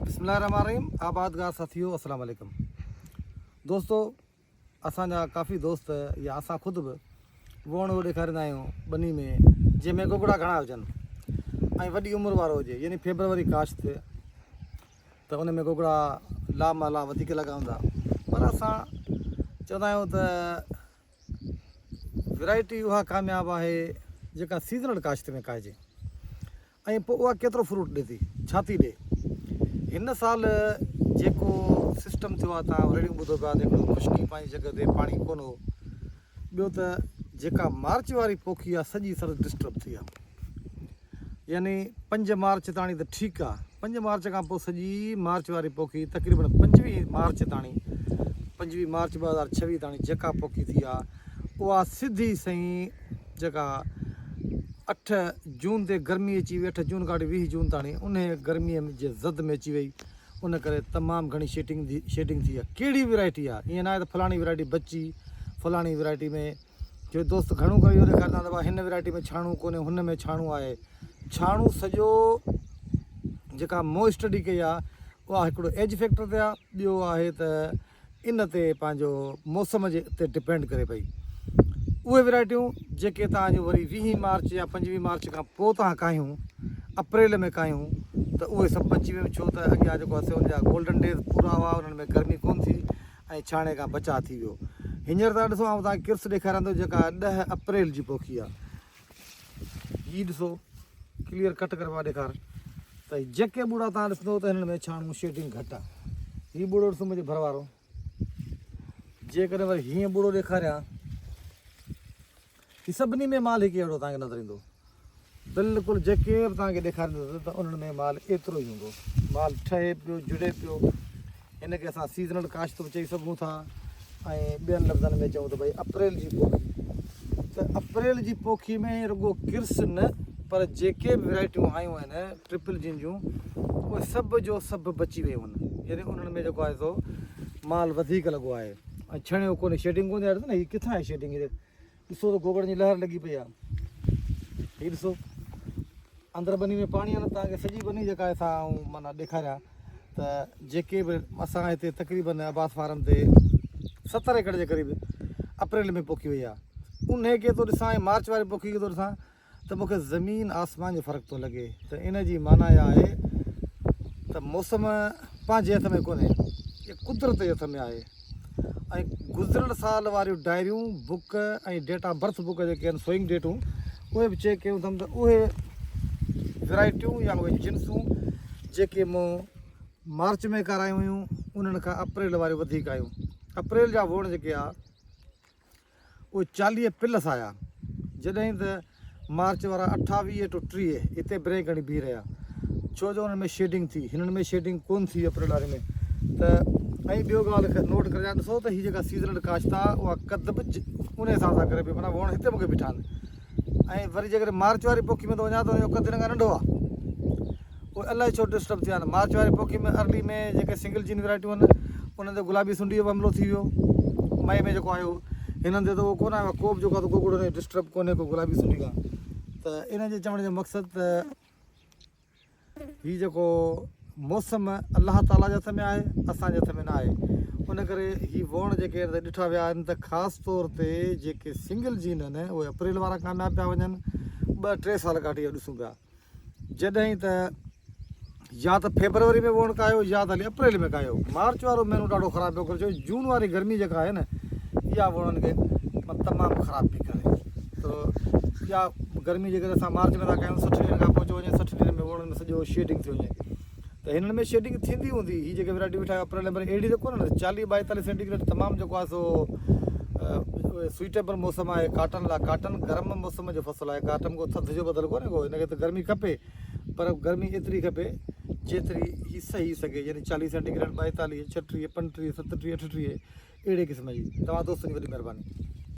بسم الله الرحمن الرحيم آبادگار ساٿيو السلام عليڪم دوستو اسان جا ڪافي دوست يا اسان خود به ووڻ اهو ڏيکاريندا آهيون ٻني ۾ جنهن ۾ گوگڙا گهڻا هجن ۽ وڏي عمر وارو هجي يعني فيبروري ڪاشت ته ان ۾ گوگڙا لا مالا وڌيڪ لڳا هوندا پر اسان چوندا آهيون ته ورائٽي اها ڪامياب آهي جيڪا سيزنل ڪاشت ۾ کائجي ۽ پوء اها ڪيترو فروٽ ڏي ٿي، ڇا ٿي ڏي. هن سال جيڪو سسٽم ٿيو آهي توهان رڙيون ٻڌو پيا ته هڪڙو خشڪي پنهنجي جڳهه تي پاڻي ڪونه هو ٻيو ته جيڪا مارچ واري پوکي آهي سڄي سر ڊسٽرب ٿي آهي يعني پنج مارچ تاڻي ته ٺيڪ آهي پنج مارچ کان پوء سڄي مارچ واري پوکي تقريبن پنجويهه مارچ تاڻي پنجويهه مارچ 2026 تاڻي جيڪا پوکي ٿي آهي اها سڌي سئين جيڪا اٺ جون تي گرمي اچي وئي اٺ جون کان وٺي 20 جون تاڻي انهي گرمي جي زد ۾ اچي وئي ان ڪري تمام گهڻي شيٽنگ ٿي شيڊنگ ٿي آهي ڪهڙي ورائٽي آهي ائين ناهي ته فلاڻي ورائٽي بچي فلاڻي ورائٽي ۾ جو دوست گهڻو ڪري اهو ڏيکاريندا ته هن ورائٽي ۾ ڇاڻو ڪونهي هن ۾ ڇاڻو آهي ڇاڻو سڄو جيڪا مون اسٽڊي ڪئي آهي اها هڪڙو ايج فيڪٽر تي آهي ٻيو آهي ته ان تي پنهنجو موسم جي تي ڊپينڊ ڪري پئي اهي ورائٽيون جيڪي توهان جون وري ويهين مارچ يا پنجويهه مارچ کان پوء توهان ڪاهيون اپريل ۾ ڪاهيون ته اهي سڀ بچي ويون ڇو ته اڳيان جيڪو آهي سو ان جا گولڊن ڊيز پورا هئا انهن ۾ گرمي ڪونه ٿي ۽ ڇاڻي کان بچاء ٿي ويو هينئر توهان ڏسو آئون توهان کي ڪرس ڏيکاريان ٿو جيڪا ڏهه اپريل جي پوکي آهي هي ڏسو ڪليئر ڪٽ ڪري پيا ڏيکار ته جيڪي ٻوڙا توهان ڏسندو ته هنن ۾ ڇاڻو شيڊنگ گهٽ آهي هي ٻوڙو ڏسو منهنجي ڀر وارو جيڪڏهن وري هيئن ٻوڙو ڏيکاريان هي سڀني ۾ مال هڪ اهڙو توهان کي نظر ايندو بلڪل جيڪي به توهان کي ڏيکاريندس ته انهن ۾ مال ايترو ئي هوندو. مال ٺهي پيو، جڙي پيو. هن کي اسان سيزنل ڪاشت به چئي سگهون ٿا ۽ ٻين لفظن ۾ چئون ته ڀئي اپريل جي پوکي ته اپريل جي پوکي ۾ رڳو ڪرس نه پر جيڪي به ورائٽيون آيون آهن ٽرپل جين جون اهي سڀ جو سڀ بچي ويون آهن يعني انهن ۾ جيڪو آهي سو مال وڌيڪ لڳو آهي ۽ ڇڻيو ڪونهي شيڊنگ ڪونهي آهي نه هي ڪٿان آهي شيڊنگ ڏسو ته گوگڙن جي لهر لڳي پئي آهي. هي ڏسو اندر ٻني ۾ پاڻي آهي نه توهان کي سڄي ٻني جيڪا آهي سا آئون معنيٰ ڏيکاريان ته جيڪي به اسان هتي تقريبن عباس فارم تي 70 ايڪڙ جي قريب اپريل ۾ پوکي وئي آهي انهي کي ٿو ڏسان ۽ مارچ واري پوکي کي ٿو ڏسان ته مون کي زمين آسمان جو فرق ٿو لڳي ته ان جي معنيٰ اها آهي ته موسم پنهنجي هٿ ۾ ڪونهي اها قدرت جي هٿ ۾ آهي ۽ گذريل سال واريون ڊائريون book ۽ date of birth book جيڪي آهن سوئنگ ڊيٽون اهي به چيڪ ڪيون اٿم ته اهي ورائٽيون يا اهي جنسون جيڪي مون مارچ ۾ ڪارايون هيون انهن کان اپريل واريون وڌيڪ آيون اپريل جا ووڻ جيڪي آ اهي 40 پلس آيا، جڏهن ته مارچ وارا 28 ٽو 30 اتي بريڪ هڻي بيهي رهيا، ڇو جو انهن ۾ شيڊنگ ٿي، هنن ۾ شيڊنگ ڪونه ٿي اپريل واري ۾ ته ۽ ٻيو ڳالهه نوٽ ڪرجان ڏسو ته هي جيڪا سيزنل ڪاشت آ اها قد به ان حساب سان ڪري پئي معنيٰ ووڻ هتي مونکي بيٺا آهن ۽ وري جيڪڏهن مارچ واري پوکي ۾ ٿو وڃان ته ان جو قد هن کان ننڍو آ. اهي الائي ڇو ڊسٽرب ٿيا آهن. مارچ واري پوکي ۾ ارلي ۾ جيڪي سنگل جين ورائٽيون آهن انهن تي گلابي سنڊي جو به حملو ٿي ويو. مئي ۾ جيڪو آيو هنن تي ته اهو ڪونه آيو آهي ڪو به جيڪو آهي ڪو گڙو ڊسٽرب ڪونهي ڪو گلابي سنڊي کان ته ان جي چوڻ جو مقصد ته هي جيڪو موسم الله تعاليٰ جي هٿ ۾ آهي اسان جي هٿ ۾ نه آهي ان ڪري هي ووڻ جيڪي ڏٺا ويا آهن ته خاص طور تي جيڪي سنگل جين آهن اهي اپريل وارا ڪامياب پيا وڃن ٻه ٽي سال کان وٺي اهو ڏسون پيا جڏهن ته يا ته فيبروري ۾ ووڻ ڪاهيو يا ته هلي اپريل ۾ ڪاهيو. مارچ وارو مهينو ڏاڍو خراب پيو ڪري ڇو جو جون واري گرمي جيڪا آهي نه اها ووڻن کي تمام خراب پئي ڪري ته اها گرمي جيڪڏهن اسان مارچ ۾ ٿا ڪاهيون 60 ڏينهن کان پوء وڃي 60 ڏينهن ۾ ووڻن ۾ سڄو شيڊنگ ٿي وڃي ته هنن ۾ شيڊنگ ٿيندي هوندي هي جيڪي ورائٽي ويٺا اپريل ۾ اهڙي ته ڪونه 40 42 سينٽي گريڊ تمام جيڪو آهي سو سوئيٽيبل موسم آهي ڪاٽن لاء ڪاٽن گرم موسم جو فصل آهي ڪاٽن ڪو ٿڌ جو بدل ڪونهي ڪو هن کي ته گرمي کپي پر گرمي ايتري کپي جيتري هي سهي سگهي يعني 40 سينٽي گريڊ 42 36 35 37 38 اهڙي قسم جي توهان دوستن جي وڏي مهرباني.